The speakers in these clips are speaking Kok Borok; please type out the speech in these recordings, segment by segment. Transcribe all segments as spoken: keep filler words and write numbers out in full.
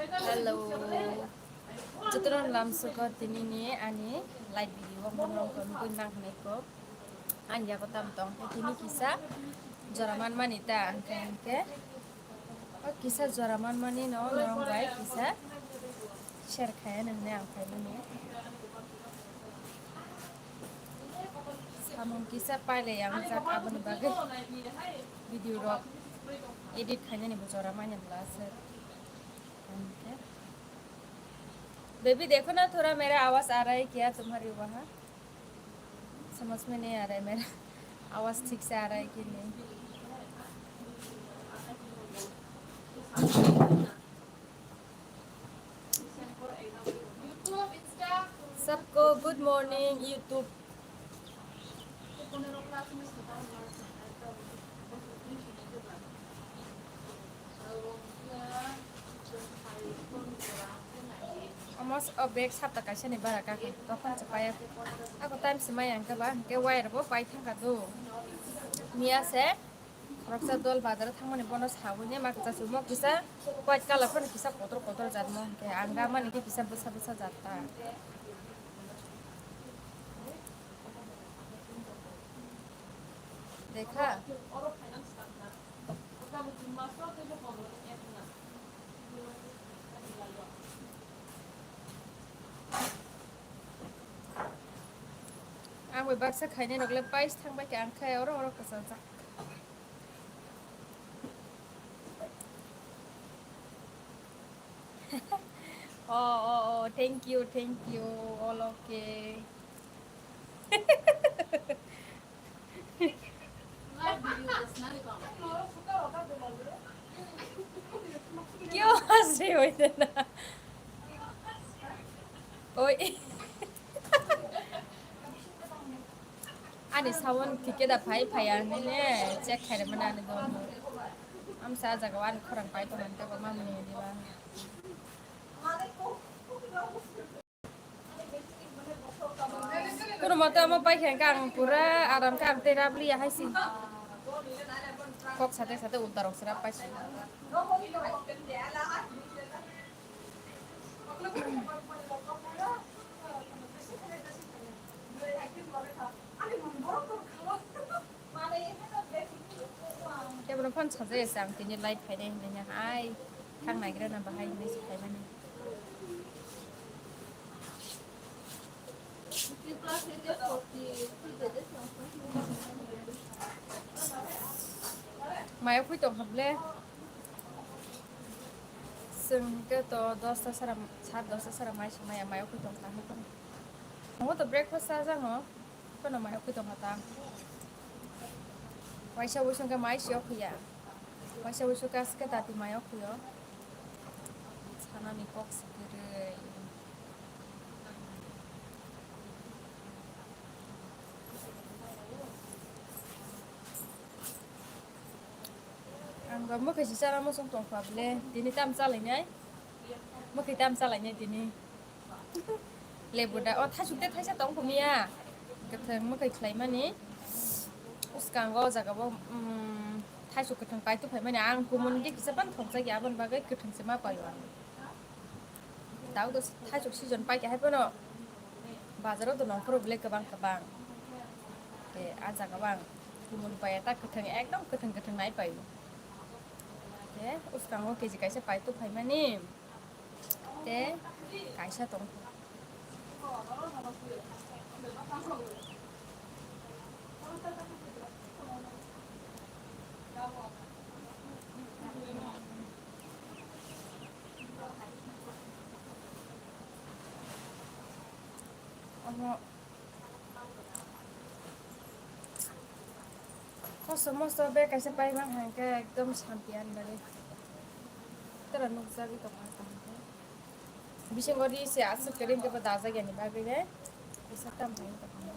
Hello. Jotono lamsoko tinini ani live video o mung rok nugwi nang hinwi kok. Ani yago tam tong khe tini kisa jora manmani ta hwnkhe hwnkhe. O kisa jora manmani no norok bai kisa share khaya nang hinwi ang phaimani. Samung kisa pailai ang jak aboni bagwi video rok edit khainani bo jora manya bwla se. Baby देखो ना, थोड़ा मेरा आवाज आ रहा है क्या तुम्हारी वहाँ? समझ में नहीं आ रहा है मेरा आवाज ठीक से आ रहा है कि नहीं। सबको good morning YouTube। Omo o bag sapta kaisa ni bara kha khe, tokon se paya. Ako time se maya hwnkhe ba, hwnkhe wire bo pai thangkha do. Miya se khoroksa dol bazar o thangmani bono sawi ne ma kisa sumo kisa white colour phano kisa kotor kotor jat mo hwnkhe ang da mani khe kisa bwsa bwsa jat ta. Dekha. Ang bai baksa khainai rok le pais thang bai khe ang khe oro oro kwchajak. Oh, oh, oh, thank you, thank you, all okay. क्यों हंस रहे हो इतना? ओए। Ani sound thike da phai phai ang ne check khai mani ani don. Am sa jaga ani khorang pai to han ka ba mamni diba. Kono mote omo pai khe ang pura aram khe ang tei rap liya hai si. Kok sate sate ulta rok se rap pai si. Kebono phone sajaya se ang tini live phainai hinwi hai thang naigra na bahai hinwi se phaimani. Maya phui tong hable. Chwng hwnkhe to dosta sara, sat dosta sara mai se maya, maya phui tong ta hai phano. Omo to breakfast chajakno. Phano mai okhui tongkha ta. Waisa wisung khe mai si okhuya. Waisa wisung khe aske tati mai okhuyo. Sanani kok si kwrwi. Ang ba mwkhai si chana muchung tongkha bwle. Tini tam chalainai. Mwkhai tam chalainai tini. Lebu da, o thaisuk de thaisa tong phumiya. Kwthwng mwkhai khlaimani. Uskango o jaga bo, um, thaisuk kwthwng pai tuphaimani. Ang kumuni de kisa ban thokjak ya, aboni bagwi kwthwng se ma paio ang. Tao do thaisuk season pai khe hai phano. Bazaro do nongkhoro bwle kwbang kwbang. Te a jaga o ang kumuni pai ta kwthwng, ekdom kwthwng kwthwng nai paio. Te uskango keji kaisa pai tuphaimani. Tei kaisa tong. Omo. Kosto mosto bag kaisa pai mang hai khe ekdom santi ani bagwi. Tara nukjagwi tongma tong khe. Bisingo ri se aswk kwrwi hwnkhe bo dajak yani bagwi le. Kisa tam hai tong khe.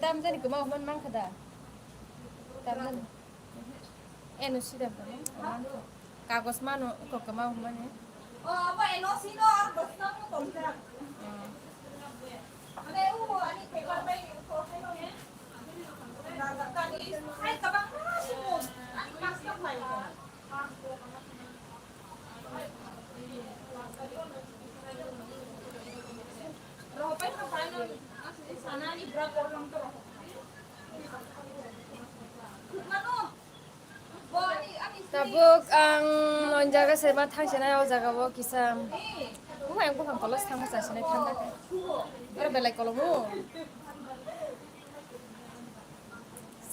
Tamjani kwma hwnmani mankha da? Tamjani. N O C da kwma hwnmani. Kagos mano, uko kwma hwnmani. O, abo N O C no ar bwskango tongkha. Hmm. Ane, o, ani paper bai, o, hai, hai, kabang ma simo, ani passport bai. Tabuk ang non jaga se ma thang se nai o jaga o kisa. Bufang bufang kolos thang ma sa se nai thang da khe. Oro belai kolomo.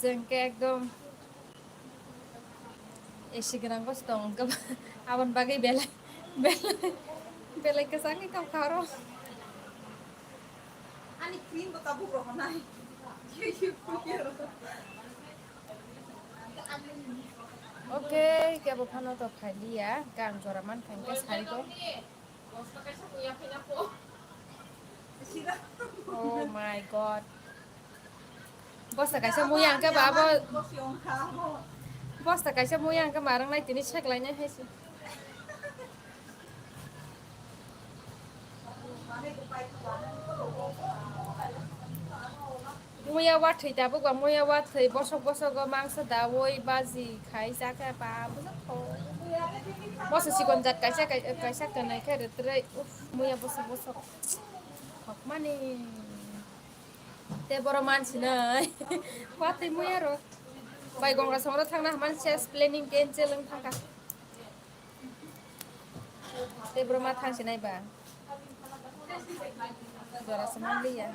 Jeng ke ekdom. A C gwnang bo se tong, aboni bagwi belai, belai, belai kwchangwi tongkha oro. Ani cream bo tabuk rohornai. Okay, kebo phano to phailiya, gang jora mankha hwnkhe sari ko. Oh my God. Bosta kaisa muya hwnkhe ba abo. Bosta kaisa muya hwnkhe marang nai tini seklainai hai se. Muya wathwi tabuk ba muya wathwi bosok bosogo mangsa dawi baji khai chakhe ba bwswk tho. Bosa sikon jat kaisa kai-, kaisa kanai khe rwtrwi uff muya bosok bosok thokmani. Te boro mansinai wathwi muya ro. Bai gonga songra thangna hwnmani ses planning cancel wng thangkha. Te boro ma thangsinai ba. Jora se manliya.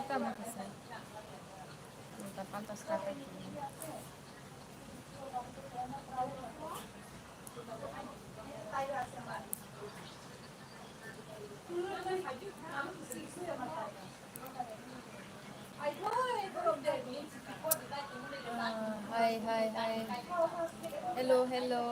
Tamo kisa. Ulta palta saka. Ah, hi, hi, hi. Hello, hello.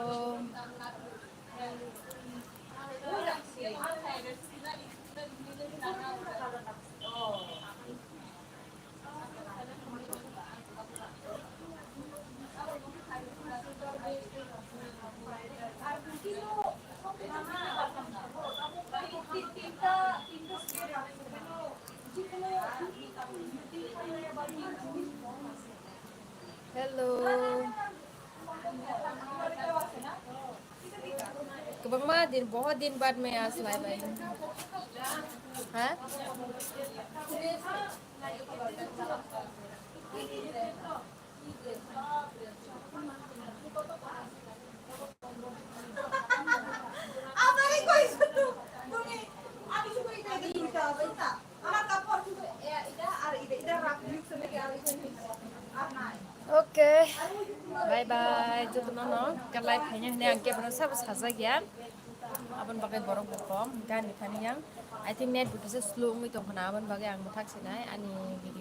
Hello. Kwbangma din, bahut din baad mein aaj live aayi hu. Ha? Okay, bye bye. Jotono no live phaina hwnwi ang kebono sabo sajak ya. Aboni bagwi borok bo kom gani thani yang. I think net bo kisa slow wngwi tongkha na, aboni bagwi ang mwthak sinai ani video.